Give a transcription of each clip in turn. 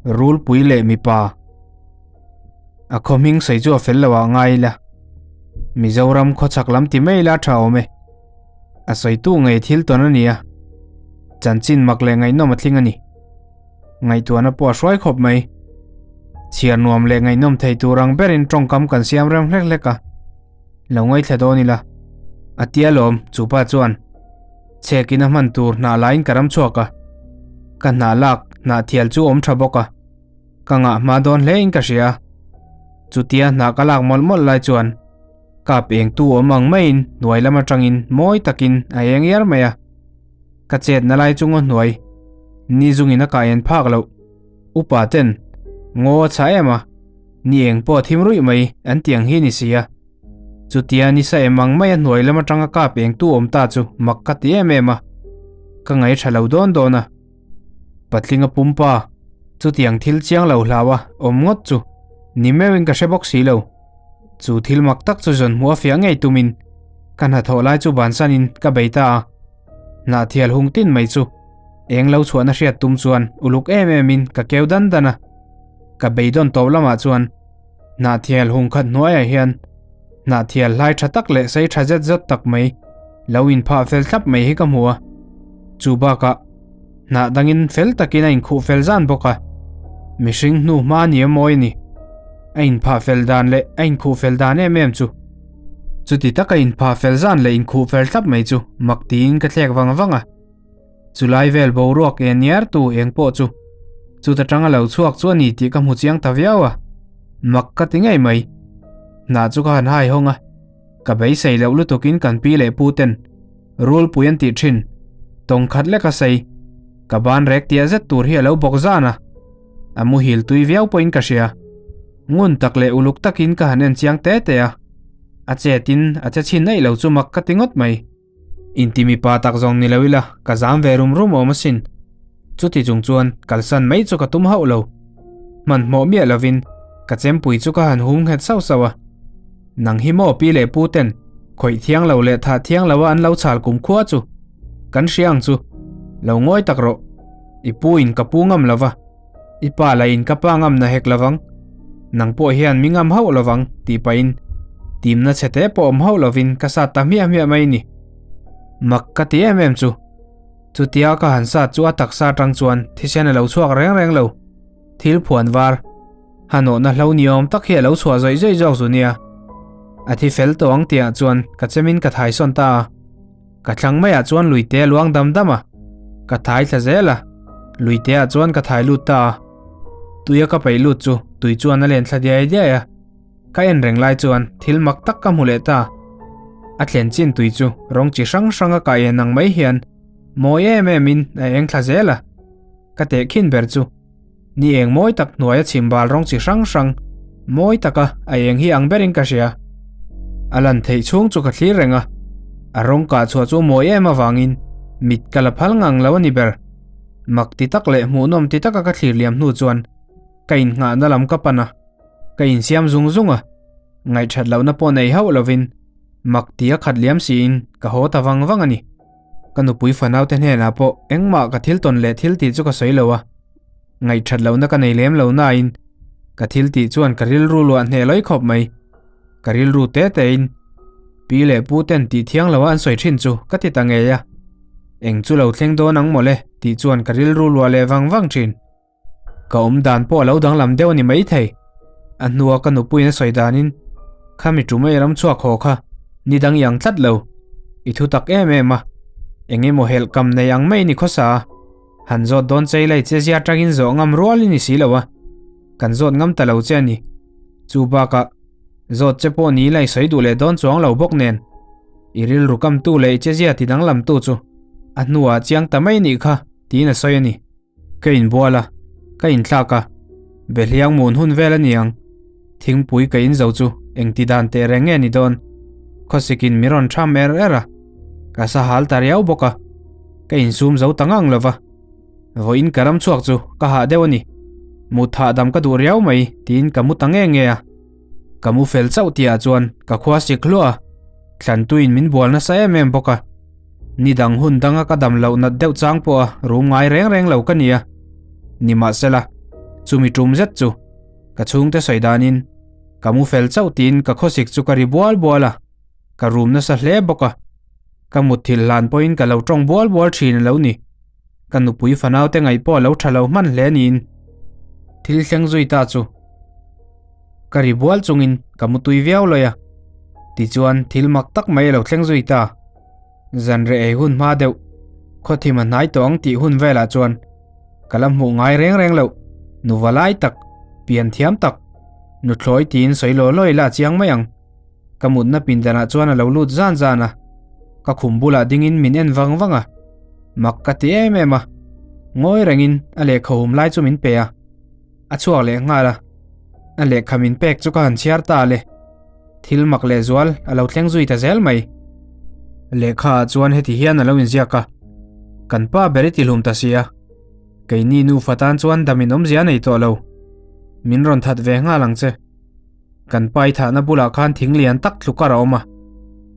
Rulpui leh mipa. A khaw hming sawi chu a fel lo ah ngai ila. Mizoram khawchhak lam ti mai ila a tha awm e. A sawitu ngei thil tawn a ni a. Chanchin mak leh ngaihnawm a tling a ni. Ngaihtuahna pawh a hruai khawp mai. Chhiar nuam leh ngaihnawm thei tur ang berin tawngkam kan siam rem hlek hlek a. Lo ngaithla dawn ila. A tia lawm, chu pa chuan. Chhekin a hman tur hnah laiin ka ram chhuak a. Ka hnah lak, hnah thial chu awm tha bawk a. Ka ngah hma dawn hle in ka hria. Chutia hnah ka lak mawlh mawlh lai chuan kap eng tu awm ang maiin hnuai lam atangin mawi takin a eng iar mai a. Ka chetna lai chu ngaw hnuai ni zungin a kai en phak loh. Upa ten ngaw a chhah em a, ni eng pawh a thim ruih mai an ti ang hi ni si a. Chutia ni sa em ang mai a hnuai lam atanga kap eng tu awm ta chu mak ka ti em em a. Ka ngaih tha lo dawn dawn a. Patlinga pumpa, chutiang thil chiang lo hlau a awm ngawt chu ni meuhin ka hre bawk si lo. Chu thil mak tak chu zawn hmuh a fiah ngei tumin ka hnathawh lai chu bansanin ka bei ta a. Hnahthial hung tin mai chu eng lo chhuahna hriat tum chuan uluk em emin ka keu dan dan a. Ka beidawn tawp lamah chuan Hnahthial hung khat hnuaiah hian hnahthial hlai tha tak leh sei tha zet zet tak mai lo inphah fel thlap mai hi ka hmu a. Chu bakah hnah dangin fel takin a inkhuh fel zan bawk a. Mihring hnu hma ni a mawi a ni. A inphah fel dan leh a inkhuh fel dan em em chu. Chuti taka inphah fel zan leh inkhuh fel thlap mai chu mak tiin ka thlek vang vang a. Chulai vel boruak e niar tu eng pawh chu chuta tanga lo chhuak chu a ni tih ka hmu chiang ta viau a, mak ka ti ngei mai. Hnah chu ka han hai hawng a, ka beisei loh lutukin kan pi leh pu ten rulpui an tih thin, tawng khat lek a sei, ka ban rek tia zet tur hi a lo bawk zan a, a muhil tui viau pawhin ka hria. Ngun tak leh uluk takin ka han en chiang te te a, a chetin a che chhin aih lo chu mak ka ti ngawt mai. Inti mipa tak zawng ni lo ila ka zam ve rum rum awm asin. Chuti chung chuan kalsan mai chu ka tum hauh lo. Hmanhmawh miah lovin ka chempui chu ka han hum nghet sauh sauh a. Nang hi maw pi leh pu ten khawih thiang lo leh thah thiang lo a an lo chhal kum khua chu kan hria ang chu. Lo ngawi tak rawh. I pu in ka pu ngam lova, i pa lah in ka pa ngam na hek lovang. Nang pawh hian mi ngam hauh lovang tih pahin timna chhe te pawh awm hauh lovin ka sat ta hmiah hmiah mai ni. Mak ka ti em em chu. Chutia ka han sat chu a taksa atang chuan thisen a lo chhuak reng reng lo. Thil phuan var, hanawhna hlo ni awm tak hi a lo chhuah zawih zawih zawk zu nia. A thi fel tawh ang tihah chuan ka chemin ka thai sawn ta a. Ka thlang maiah chuan luite a luang dam dam a, ka thai thla zel a, luiteah chuan ka thai lut ta a. Tuia ka peih lut chu tui chuan a len thla diai diai a, ka en reng lai chuan thil mak tak ka hmu leh ta. A thlen chin tui chu rawng chi hrang hrang a kai en ang mai hian mawi em em in a eng thla zel a, ka tehkhin ber chu ni eng mawi tak hnuaia chhimbal rawng chi hrang hrang mawi taka a eng hi ang berin ka hria. A lan theih chhung chu ka thlir reng a, a rawng kah chhuah chu mawi em avangin mit ka la phal ngang lo a ni ber. Mak ti tak leh hmuhnawm ti taka ka thlir liam hnu chuan ka innghahna lam ka pan a, ka insiam zung zung a, ngaihthat lohna pawh nei hauh lovin mak ti a khat liam siin ka haw ta vang vang a ni. Ka nupui fanaute hnenah pawh engmah ka thil tawn leh thil tih chu ka sawi lo a, ngaihthat lohna ka nei lem lo nain ka thil tih chuan ka rilru luah hneh lawi khawp mai. Ka rilru te tein pi leh pu ten tih thiang loa an sawi thin chu ka ti ta ngei a, eng chu lo thleng dawn ang mawle tih chuan ka rilru luah leh vang vang thin. Ka awm dan pawh a lo danglam deuh a ni maithei. A hnua ka nupuiin a sawi danin, Khami ṭum ei ram chhuak haw kha ni dang i ang tlat lo. I thu tak em em a, eng emaw helh kam nei ang mai ni khawsa a. Han zawt dawn chei lai che zia tangin zawh ngam rual i ni si lo a, kan zawt ngam ta lo che a ni. Chu bakah, zawt che pawh ni lai sawi duh leh dawn chuang lo bawk nen, i rilru kamtu leh i che zia ti danglamtu chu a hnuah chiang ta mai nih kha, tiin a sawi a ni. Ka inbual a, ka inthlak a, Behliang mun hun vel a ni ang. Thingpui ka in zo chu engti dan teh reng nge ni dawn. Khawsikin mi rawn tham er er a, ka sa hal ta riau bawk a, ka insum zo ta ngang lova. Vawiin ka ram chhuak chu ka hah deuh a ni. Mut hahdam ka duh riau mai tiin ka mu ta nge nge a. Ka mu fel chauh tihah chuan ka khua sik hluah a, thlantuin min bual nasa em em bawk a. Ni dang hun danga ka dam loh nat deuh chang pawha rum ngai reng reng lo ka ni a. Nimahsela, Chumi tum zet chu ka chhungte sawi danin ka mu fel chauh tiin ka khawsik chu ka ri bual bual a, ka rum nasa hle bawk a. Ka mutthilh hlan pawhin ka lo tawng bual bual thin a lo ni. Ka nupui fanaute ngaih pawh a lo tha lo hman hle niin thil thleng zui ta chu ka ri bual chungin ka mutui viau lawi a. Tichuan thil mak tak mai a lo thleng zui ta. Zanreh ei hun hma deuh, khawthim a hnai tawh ang tih hun velah chuan ka la hmuh ngai reng reng loh, nuva lai tak, pian thiam tak, nuthlawi tiin sawi law law ila a chiang mai ang. Ka mutna pindanah chuan a lo lut zan zan a, ka khum bulah dingin min en vang vang a, mak ka ti em em a, ngawi rengin a lehkha hum lai chu min pe a, a chhuak leh nghal a, a lehkha min pek chu ka han chhiar ta le, thil mak leh zual a lo thleng zui ta zel mai. Lehkha ah chuan heti hian a lo inziak a, kan pa ber i tihlum ta si a, keini nufa tan chuan dam in awmzia a nei tawh lo, min rawn that ve nghal ang che. Kan pai thahna bulah khan thing lian tak tlukar a awm a,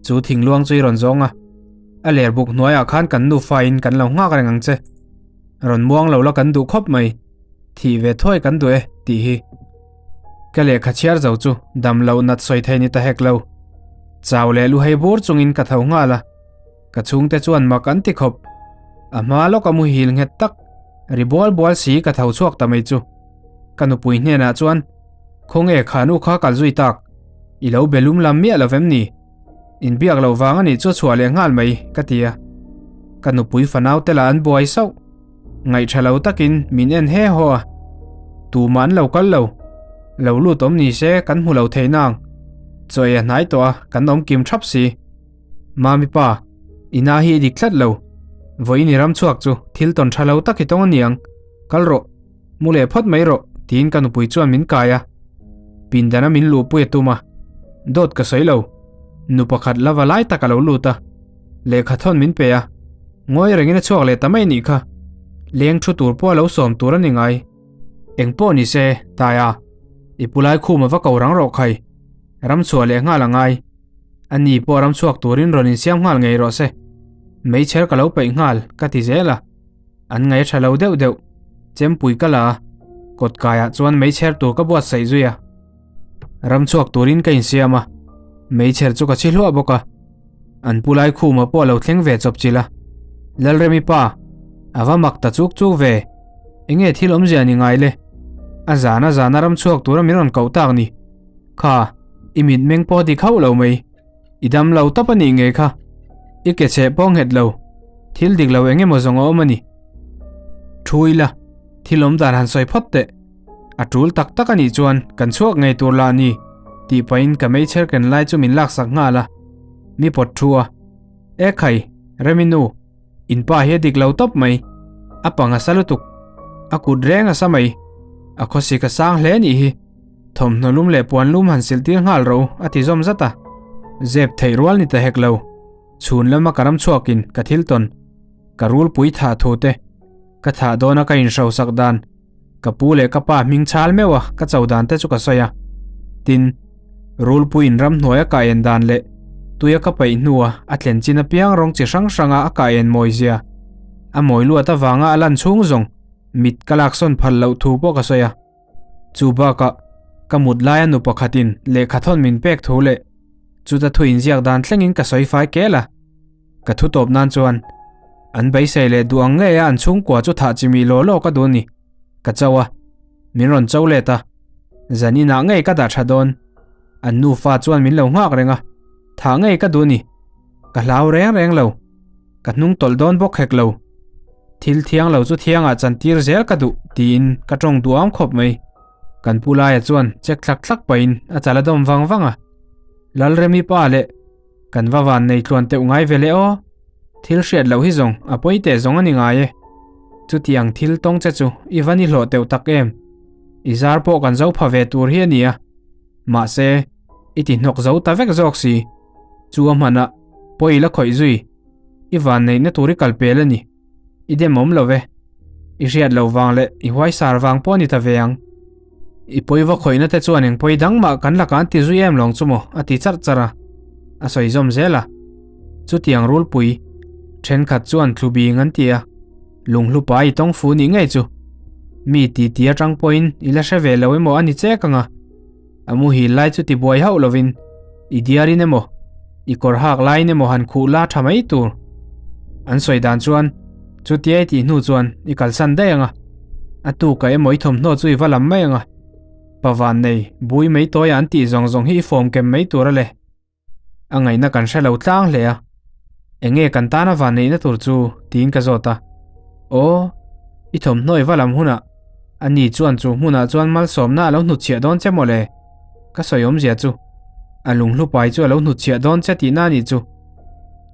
chu thing luang chu i rawn zawng a, a ler buk hnuaiah khan kan nufa in kan lo nghak reng ang che. Rawn muang lo la kan duh khawp mai, thih ve thuai kan duh e tih hi. Ka lehkha chhiar zo chu dam loh nat sawi thei ni ta hek lo. Chau leh lu hei bur chungin ka tho nghal a, ka chhungte chuan mak an ti khawp. A hma lawka muhil nghet tak, ri bual bual si ka tho chhuak ta mai chu. Ka nupui hnenah chuan, Khawnge kha nu kha kal zui tak? I lo be lum lam miah lo vem ni? Inbiak loh vang a nih chu a chhuah leh nghal mai, ka ti a. Ka nupui fanau te lah an buai sauh. Ngaihṭha lo takin min en he haw a. Tumah an lo kal lo. Lo lut awm ni se kan hmu lo thei nang. Chaw ei a hnai tawh a, kan awm kim ṭhap si. Mami pa, i na hi i dik tlat lo. Vawiin i ram chhuak chu thil tawn ṭha lo tak i tawng a niang. Kal rawh. Mu leh phawt mai rawh, tiin ka nupui chuan min kai a. Pindana min luhpui a tum a, dawt ka sawi lo. Nu pakhat lava lai tak a lo lut a, lehkha thawn min pe a, ngawi rengin a chhuak leh ta mai nih kha. Leng thu tur pawh a lo sawm tur a ni ngai. Eng pawh ni se, Taia, i pu lai khum a va ko rang rawh khai. Ram chhuah leh nghal a ngai. A ni pawh ram chhuak turin rawn insiam nghal ngei rawh se. Meichher ka lo peih nghal, ka ti zel a. An ngaih tha lo deuh deuh. Chempui ka la a, kawt kaiah chuan meichher tur ka buatsaih zui a. Ram chhuak turin ka insiam a, meichher chu ka chhi hluah bawk a. An pu lai khuma pawh a lo thleng ve chawp chilh a. Lalremi pa, a va mak ta chuk chuk ve. Enge thil awmzia ni ngai le? A zan a zana ram chhuak tura min rawn koh tak ni. Kha, i mitmeng pawh dik hauh lo mai. I dam lo tawp a nih ngei kha. I ke cheh pawh nghet lo. Thil dik lo eng emaw zawng a awm a ni. Thu ila, thil awm dan han sawi phawt teh. A tul tak tak a nih chuan kan chhuak ngei tur lah a ni, tih pahin ka meichher ken lai chu min laksak nghal a. Mi pawt thu a. E khai, Remi nu, in pa hi a dik lo tawp mai. A pang a sa lutuk. A kut reng a sa mai. A khawsik a sang hle nih hi. Thawmhnaw lum leh puan lum han silh tir nghal ro a ti zawm zat a. Zep theih rual ni ta hek lo. Chhun lama ka ram chhuakin ka thil tawn. Ka rulpui thah thu te, ka thah dawna ka inhrosak dan, ka pu leh ka pa hming chhal meuh a ka cho dan te chu ka sawi a. Tin, rulpuiin ramhnuai a kah en dan leh tuia ka paih hnua a thlen chin apiang rawng chi hrang hranga a kah en mawi zia, a mawi luat avanga a lan chhung zawng mit ka laksawn phal loh thu pawh ka sawi a. Chu bakah, ka mut laia nu pakhatin lehkha thawn min pek thu leh chuta thu inziak dan thlengin ka sawi fai kel a. Ka thu tawp nan chuan, an beisei leh duh ang ngeia an chhungkua chu thah chi mi law law ka duh a ni. Ka cho a, min rawn cho let a, zan inah ngei ka dah tha dawn. An nufa chuan min lo nghak reng a, thah ngei ka duh a ni. Ka hlau reng reng lo. Ka hnung tawlh dawn bawk hek lo. Thil thiang lo chu thiangah chantir zel ka duh tiin ka tawng duam khawp mai. Kan pu laia chuan check thlak thlak pahin a chal a dawm vang vang a. Lalremi pa leh kan va van nei tluan teuh ngai ve le aw. Thil hriat loh hi zawng a pawi teh zawng a ni ngai e. Chutiang thil tawng che chu i va ni hlawh teuh tak em. I zar pawh kan zo pha ve tur hi a ni a. Mahse, i ti hnawk zo ta vek zawk si. Chu a hmanah pawi la khawih zui. I vanneihna tur i kal pel a ni. I dem awm lo ve. I hriat loh vang leh i huaisar vang pawh a ni ta ve ang. I pawi va khawihna te chuan eng pawi dang mah kan lakah an ti zui em lawng chu maw a ti charh charh a. A sawi zawm zel a. Chutiang rulpui thenkhat chuan thlu bing an ti a. Lunghlupa i tawng fu nih ngei chu. Mi ti ti atang pawhin i la hre ve lo emaw a ni chek ang a. A muhil lai chu tibuai hauh lovin i diarin emaw, i kawr hak laiin emaw han khuh la tha mai tur. An sawi dan chuan chutia i tih hnu chuan i kalsan daih ang a, a tuka emaw i thawmhnaw chu i va lam mai ang a. Pavan nei bui mai tawia an tih zawng zawng hi i fawm kem mai tur a le. A ngaihna kan hre lo tlang hle a, Enge kan tana van neihna tur chu? tiin ka zawt a. Aw, i thawmhnaw i va lam hunah ani chuan chu hmunah chuan malsawmna a lo hnutchhiah dawn che mawle. Ka sawi awmzia chu a lunghlu pai chu a lo hnutchhiah dawn che tihna a nih chu.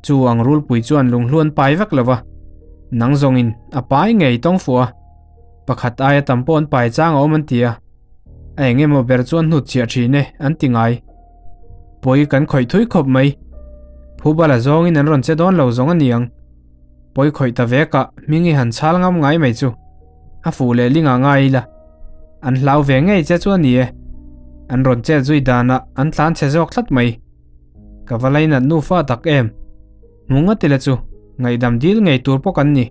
Chu ang rulpui chuan lunghlu an pai vek lo va, nang zawngin a pai ngei tawng fuh a, pakhat aia tam pawh an pai chang a awm an ti a, a eng emaw ber chu an hnutchhiah thin e an ti ngai. Pawi kan khawih thui khawp mai. Phubala zawngin an rawn che dawn lo zawng a ni ang. Pawi khawih ta vek ah hming i han chhal ngam ngai mai chu. A fuh leh ling ah ngai ila. An hlau ve ngei che chu a ni e. An rawn chet zui dan ah an tlan chhe zawk tlat mai. Ka va lainat nufa tak em. Hmu ngawt ila chu ngaihdam dil ngei tur pawh kan ni.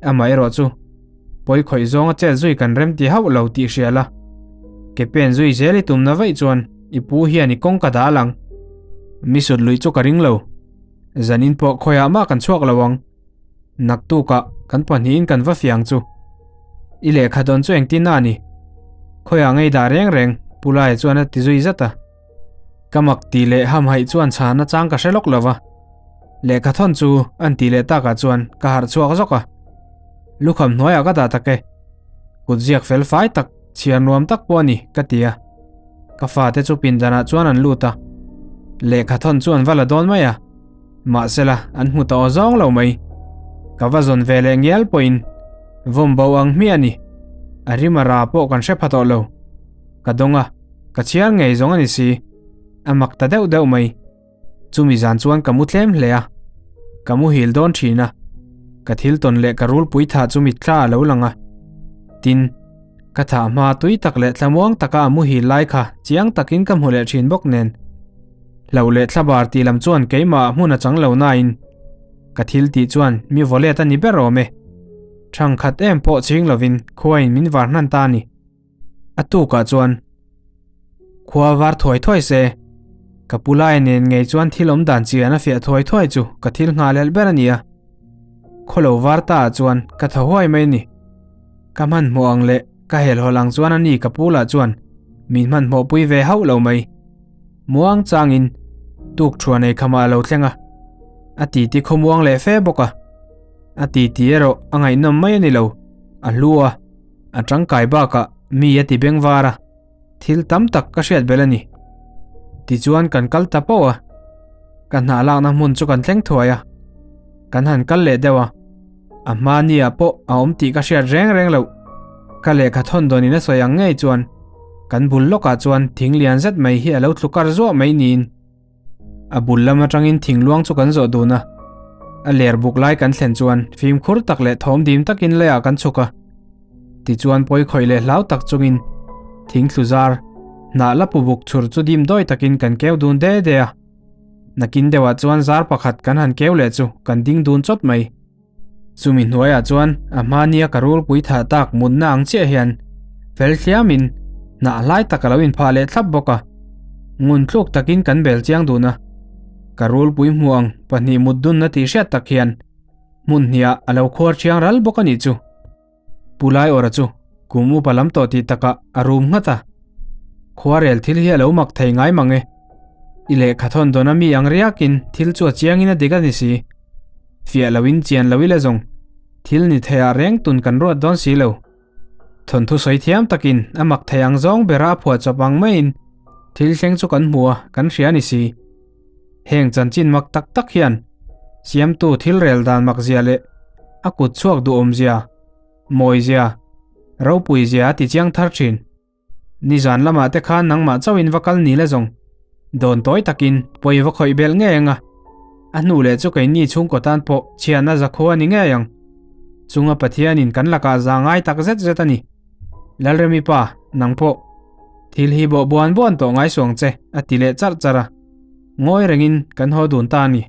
Amaherawh chu. Pawi khawih zawnga chet zui kan rem ti hauh lo tih hria la. Ke pen zui zel i tumna vaih chuan i pu hian i kawng ka dal ang. Mi sut luih chu ka ring lo. Zanin pawh khawiah mah kan chhuak lo ang. Naktukah kan pahnihin kan va fiang chu. I lehkha dawn chu engtin a ni? Khawiah ngei dah reng reng Pu Laia chuan a ti zui zat a. Ka mak tih leh hamhaih chuan chhana chang ka hre lawk lo va. Lehkha thawn chu an tih leh takah chuan ka harh chhuak zawk a. Lukham hnuaiah ka dah tak e. Kut ziak fel fai tak, chhiar nuam tak pawh a ni, ka ti a. Ka fate chu pindanah chuan an lut a. Lehkha thawn chu an va la dawn mai a. Mahsela, an hmu ta aw zawng lo mai. Ka va zawn ve leh ngial pawhin vawm bo ang hmiah a ni. A rim a ra pawh kan hre pha tawh lo. Ka dawng a, ka chhiar ngei zawng a ni si. A mak ta deuh deuh mai. Chumi zan chuan ka mu tlem hle a, ka muhil dawn thin a, ka thil tawn leh ka rulpui thah chu mitthla a lo lang a. Tin, ka thah hma tui tak leh thlamuang taka a muhil lai kha chiang takin ka hmu leh thin bawk nen. Hloh leh thlabar tih lam chuan keimah hmun a chang lo nain ka thil tih chuan mi vawlet a ni ber awm e. Thangkhat em pawh chhing lovin khuain min var hnan ta a ni. A tukah chuan khua var thuai thuai se, ka pu lai nen ngei chuan thil awm dan chian a fiah thuai thuai chu ka thil nghah lel ber a ni a. Khaw lo var ta ah chuan ka thaw huai mai a ni. Ka hmanhmawh ang leh ka helhawlh ang chuan a ni ka pu lah chuan min hmanhmawh pui ve hauh lo mai. Muang changin tuk thuan ei khamah a lo thleng a, a titi khawmuang leh fe bawk a. A titi erawh a ngaihnawm mai a ni lo, a hlu a. A tangkai bakah mi a ti beng var a, thil tam tak ka hriat belh a ni. Tichuan kan kal ta pauh a, ka hnah lakna hmun chu kan thleng thuai a, kan han kal leh deuh a, a hma ni ah pawh a awm tih ka hriat reng reng loh. Ka lehkha thawn dawnin a sawi ang ngei chuan kan bul lawkah chuan thing lian zet mai hi a lo tlu kar zuah mai niin. A bul lam atangin thingluang chu kan zawh dun a, a ler buk lai kan thlen chuan fimkhur tak leh thawm dim takin leiah kan chhuk a. Tichuan pawi khawih leh hlau tak chungin thing thlu zar, hnah la pu buk chhur chu dim dawi takin kan keu dun de de a. Nakin deuhah chuan zar pakhat kan han keu leh chu kan ding dun chawt mai. Chumi hnuaiah chuan a hmania ka rulpui thah tak mutna ang chiah hian fel thliamin hnah hlai tak a lo inphah leh thlap bawk a. Ngun thluk takin kan bel chiang dun a. Ka rulpui hmuh ang pahnih mut dunna tih hriat tak hian hmun hniah a lo khuar thiang ral bawk a nih chu. Pu Laiawra chu kum upa lam tawh tih takah a rum nghat a. Khuarel thil hi a lo mak thei ngai mang e. I lehkha thawn dawn a mi ang riakin thil chu a chiangin a dik a ni si. Fiah loin chian lo ila zawng thil ni theiah reng tun kan ruat dawn si lo. Thawnthu sawi thiam takin a mak thei ang zawng bera a phuah chawp ang maiin thil thleng chu kan hmu a, kan hria a ni si. Heng chanchin mak tak tak hian siamtu thil rel dan mak zia leh a kut chhuak duhawm zia, mawi zia, ropui zia a ti chiang thar thin. Nizan lamah te khan nangmah chauhin va kal ni la zawng. Dawn tawi takin pawi va khawih belh ngei ang a. A hnu leh chu keini chhungkaw tan pawh chhiatna zakhua a ni ngei ang. Chunga Pathianin kan lakah za ngai tak zet zet a ni. Lalremi pa, nang pawh. Thil hi bawh buan buan tawh ngai suang che, a ti leh charh charh a. Ngawi rengin kan haw dun ta a ni.